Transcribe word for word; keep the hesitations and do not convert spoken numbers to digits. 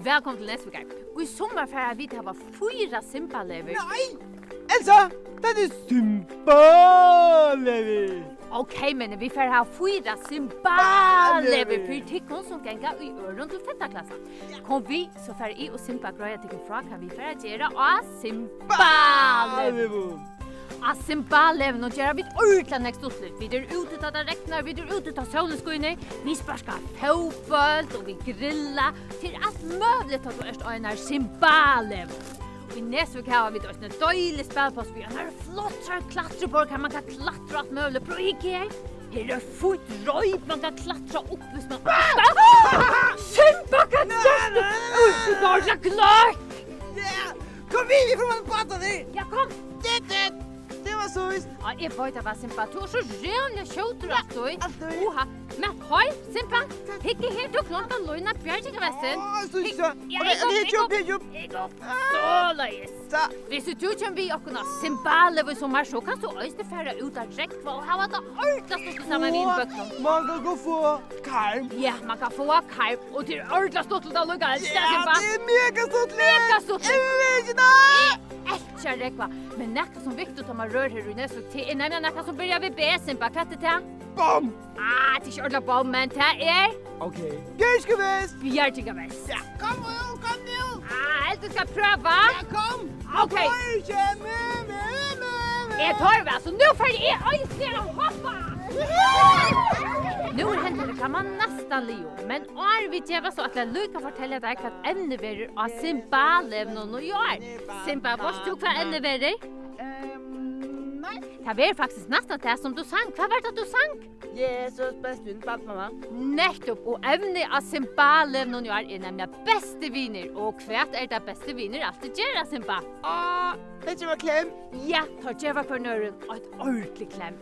Vælkomin til Nesvíkar. Í summar fara vit hava fýra Simba-legur. Nei! Elsa, tað er Simba-legur. Ok, men vit fara hava fýra Simba-legur fyri tykkum sum ganga í øðrum til fimta klassa. Kom við, so fari eg og Simba greiða tykkum frá, hvat vit fara at gera á Simba-legur. Á Simba-legunum gera vit ordiliga nógv stuttligt. Vit eru úti, tá tað regnar, vit eru úti, tá sólin skínur. Vit sparka fótbólt og vit grilla. Tað er alt møguligt, tá tú ert á einari Simba-legu. Í Nesvík hava vit eisini deilig spælipláss við einari flottari klatruborg, har man kann klatra alt møguligt. Prøv at hyggja her. Her er fínt reip, man kann klatra upp, hvis man... Simba, hvat gert tú? Új, tú ert so klár! Ja! Kom við, vit fara at báta teg! Ja, kom! Dit, dit! Tað var so víst. Ja, eg veit, tað var Simba. Tú ert so ræðuliga skjótur, ja, altíð. Altíð. Uha. Men hey, Simba, hygg her, tú gloymdi at lína bjargingarvestin. Á, so... Hygg, ja, ok, hygg upp, hygg upp, hygg upp. Hygg upp. Ah. Soleiðis. So. Hvis tú kemur við okkum á Simba-legu í summar, so kanst tú eisini fara út at rógva og hava tað ordiliga stuttligt saman við hinum børnunum. Á, man kann go fáa karm. Ja, man kann fáa karm, og tað er ordiliga stuttligt allíkavæl. Ja, Simba, tað er mega stuttligt. Mega stuttligt. Eg vil ikki tað. Eg elski at rógva, men nakað sum viktigt, tá man rør her í Nesvík, tað er nemliga nakað sum byrjar við B, Simba. Hvat er tað? Bomm! Ah, tað er ikki ordiliga bomm, men tað er... Ok. Bjargingarvest! Bjargingarvest. Ja, kom nú, kom nú! Ah, helt tú skal prøva? Ja, kom! Ok. Eg tori ikki, mu, mu, mu, mu. Eg tori væl, so nú fari eg eisini at hoppa! Nú er hendurnar, kann man næstan liðug, men áðrenn vit gevast, so ætli eg líka at fortelja tær, hvat evnið verður á Simba-legunum í ár. Simba, veitst tú, hvat evnið verður? Ehm, nei. Tað verður faktiskt næstan tað, sum tú sang. Hvat var tað, tú sang? Jesus, besti vinur, barnamamma. Nettupp, og evnið á Simba-legunum í ár er nemliga besti vinur. Og hvat er tað, besti vinur altíð gera, Simba? Á, tey geva klem. Ja, teir geva hvørjum øðrum eitt ordentligt klem.